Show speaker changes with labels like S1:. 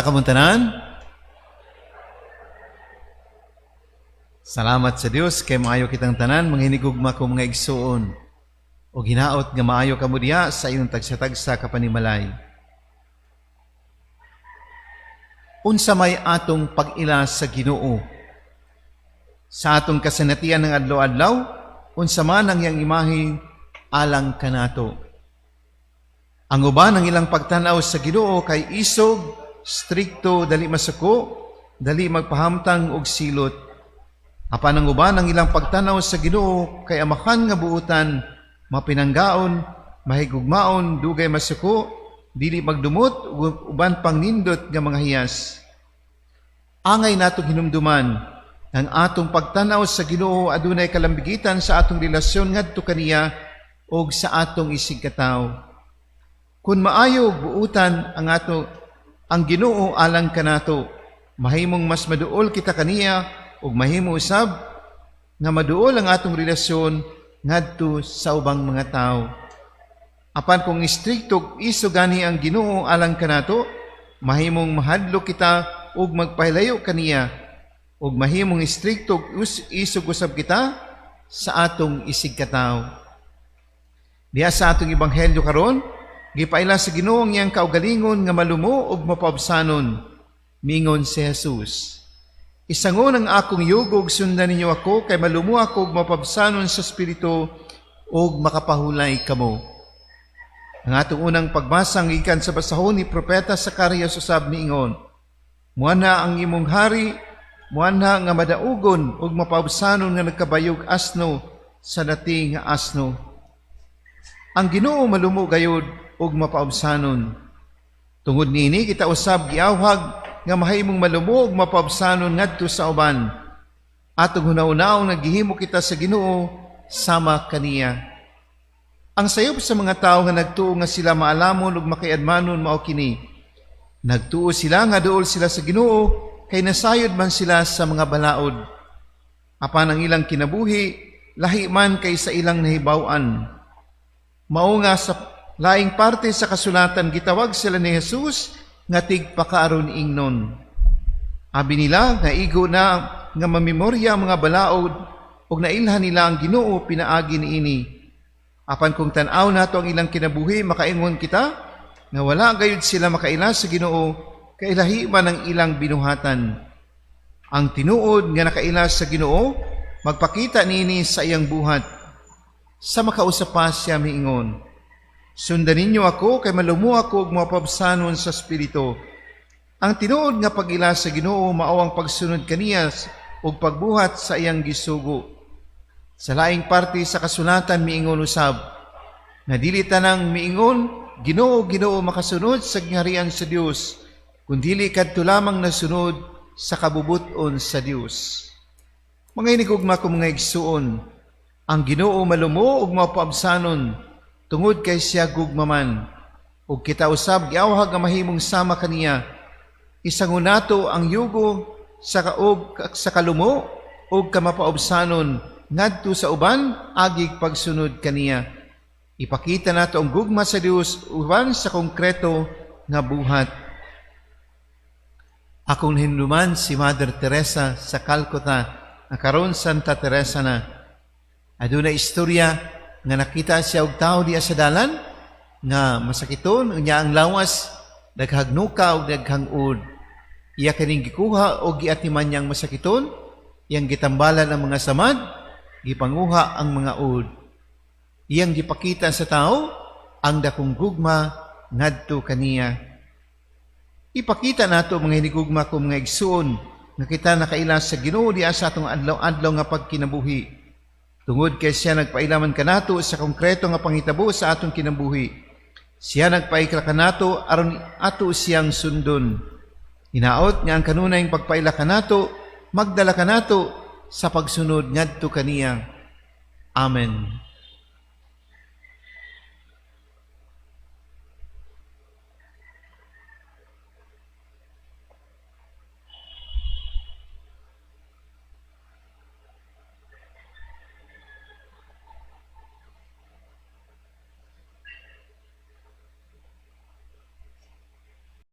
S1: Kamong tanan? Salamat sa Dios kay maayo kitang tanan, mga hinigugma ko mga igsuon. O ginaot nga maayo kamo diha sa inyong tagsa-tagsa ka panimalay. Unsa may atong pag-ila sa Ginoo? Sa atong kasanatian ng adlaw-adlaw, unsa man ang iyang imahe alang kanato? Ang uban ang ilang pagtan-aw sa Ginoo kay isog, strikto, dali masuko, dali magpahamtang og silot. Apan ang uban ang ilang pagtan-aw sa Ginoo kay amakan nga buutan, mapinanggaon, mahigugmaon, dugay masuko, dili magdumot ug uban pang nindot nga mga hiyas. Angay natong hinumduman ang atong pagtan-aw sa Ginoo adunay kalambigitan sa atong relasyon ngadto kaniya ug sa atong isigkatawo. Kun maayo ug buutan ang ato ang Ginoo alang kanato, mahimong mas maduol kita kaniya ug mahimo usab nga maduol ang atong relasyon ngadto sa ubang mga tawo. Apan kung istrikto ug isog gani ang Ginoo alang kanato, mahimong mahadlok kita ug magpahilayo kaniya, ug mahimong istrikto ug isog usab kita sa atong isigkatawo. Diha sa atong ebanghelyo karon, gipaila sa Ginoo ang iyang kaugalingon nga malumo ug mapaubsanon. Mingon si Jesus, "Isangon ang akong yugo ug sundan ninyo ako, kay malumo ako ug mapaubsanon sa espiritu, ug makapahulay kamo." Ang atong unang pagbasa gikan sa basahon ni Propeta Zacarias usab niingon, "Muanha ang imong hari, muanha nga madaugon ug mapaubsanon nga nagkabayog asno sa dati nga asno." Ang Ginoo malumo gayud ug mapaubsanon. Tungod niini kita usab giawhag nga mahimong malumo ug mapaubsanon ngadto sa uban. Atong hunahunaon nga gihimo kita sa Ginoo sama kaniya. Ang sayop sa mga tawo nga nagtuo nga sila maalamon ug makiadmanon mao kini. Nagtuo sila nga duol sila sa Ginoo kay nasayod man sila sa mga balaod. Apan ang ilang kinabuhi lahi man kay sa ilang nahibaw-an. Mao nga sa laing parte sa kasulatan gitawag sila ni Jesus nga tigpakaaron ingnon. Abi nila nga igo na nga mamemorya ang mga balaod ug nailhan nila ang Ginoo pinaagi niini. Apan kung tan-aw nato ang ilang kinabuhi, makaingon kita nga wala gayud sila makaila sa Ginoo kay lahi man ang ilang binuhatan. Ang tinuod nga nakaila sa Ginoo magpakita niini sa iyang buhat. Sa makausa pa siya miingon, "Sundan ninyo ako kay malumo ako ug mapaubsanon sa espiritu." Ang tinuod nga pag-ila sa Ginoo mao ang pagsunod kaniya ug pagbuhat sa iyang gisugo. Sa laing parte sa kasulatan miingon usab nga dili tanang miingon, "Ginoo, Ginoo," makasunod sa gingharian sa Dios, kundili kadto lamang nasunod sa kabubut-on sa Dios. Mga hinigugma ko mga igsuon, ang Ginoo malumo ug mapaubsanon tungod kay siya gugma man. Ug kita usab giawhag nga mahimong sama kaniya. Isangon nato ang yugo sa kaog sa kalumo ug kamapaubsanon ngadto sa uban agig pagsunod kaniya. Ipakita nato ang gugma sa Dios uban sa konkreto nga buhat. Akong nahinumduman si Mother Teresa sa Calcutta, nga karon Santa Teresa na. Aduna istorya nga nakita siya og tawo diya sa dalan nga masakiton, unya ang lawas daghag nuka og daghang ud. Iya kaning gikuha og giatiman niyang masakiton, iyang gitambalan ang mga samad, gipanguha ang mga ud. Iyang gipakita sa tao ang dakong gugma ngadto kaniya. Ipakita nato, mga hinigugma ko mga igsuon, nga kita nakaila sa Ginoo diha sa atong adlaw-adlaw nga pagkinabuhi. Tungod kay siya nagpailaman kanato sa konkreto nga panghitabo sa atong kinabuhi. Siya nagpaila kanato aron ato siyang sundon. Hinaot nga ang kanunayng pagpaila kanato magdala kanato sa pagsunod ngadto kaniya. Amen.